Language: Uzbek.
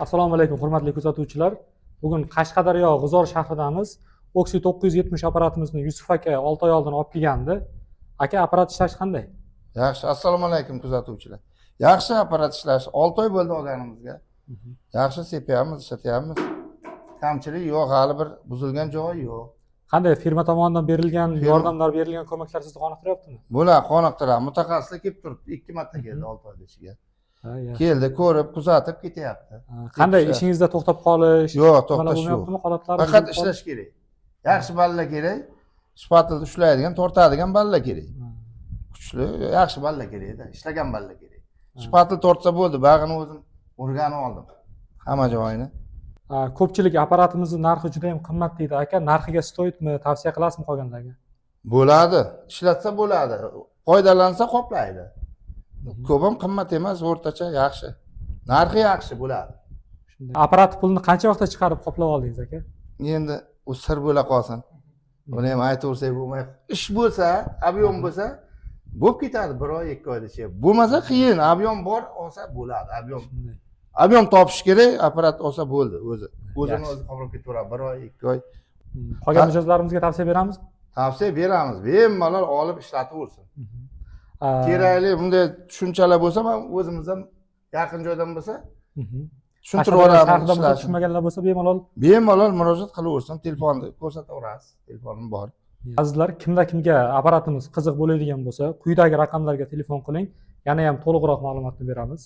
Assalomu alaykum, hurmatli kuzatuvchilar. Bugun Qashqadaryo, G'uzor shahridamiz. Oxy 970 apparatimizni Yusuf aka 6 oy oldin olib kelgandi. Aka, apparat ishlashi qanday? Yaxshi, assalomu alaykum, kuzatuvchilar. Yaxshi apparat ishlashi. 6 oy bo'ldi olganimizga. Yaxshi sepyapmiz, ishlatyapmiz. Kamchilik yo'q, hali bir buzilgan joyi yo'q. Qanday, firma tomonidan berilgan yordamlar, berilgan ko'maklar sizni qoniqtiryaptimi? Bular qoniqtiradi. Mutaxassislar kelib turibdi, ikki marta keldi 6 oyda ichiga. Ha, yaxshi. Keldi, ko'rib, kuzatib ketyapti. Ha, qanday, Sepishlar. ishingizda to'xtab qolish, Yo'q, nimalar to'xtash yo'q. bo'lmayaptimi, holatlar? Faqat ishlash kerak. Yaxshi balla kerak. Shpatelni ushlaydigan, tortadigan balla kerak. Kuchli, yaxshi balla kerakda, ishlagan balla kerak. Shpatel tortsa bo'ldi, bag'ini o'zim o'rganib oldim. Hamma joyini. Ha, ko'pchilik apparatimizni narxi juda ham qimmat deydi, aka. Narxiga стоит mi, tavsiya qilasizmi qolganlarga? Bo'ladi, ishlatsa bo'ladi, foydalansa qoplaydi. Ko'p ham qimmat emas, o'rtacha, yaxshi narxi, yaxshi bo'ladi. Shunday. Apparat pulini qancha vaqtda chiqarib qoplab oldingiz, aka? Endi u sir bo'la qolsin, uni ham aytaversak bo'lmay. Ish bo'lsa, объем bo'lsa, bo'lib ketadi bir oy, 2 oyda ichida. Bo'lmasa qiyin. Объем bor, olsa bo'ladi объем. Shunday. Объем topish kerak, apparat olsa bo'ldi, o'zi o'zini Yaxshi. o'zi qoplab ketaveradi bir oy, 2 oy. Qolgan mijozlarimizga tavsiya beramiz. Tavsiya beramiz, bemalol olib ishlataversin. Kerakli bunday tushunchalar bo'lsa, man o'zimiz ham yaqin joydan bo'lsa, tushuntirib Qashqadaryo yuboramiz shahrida bo'lsa, ishlashini. tushunmaganlar bo'lsa, bemalol Bemalol murojaat qilaversin, telefonni ko'rsataverasiz, telefonim bor. Azizlar, kimda kimga apparatimiz qiziq bo'ladigan bo'lsa, quyidagi raqamlarga telefon qiling, yana ham to'liqroq ma'lumotni beramiz.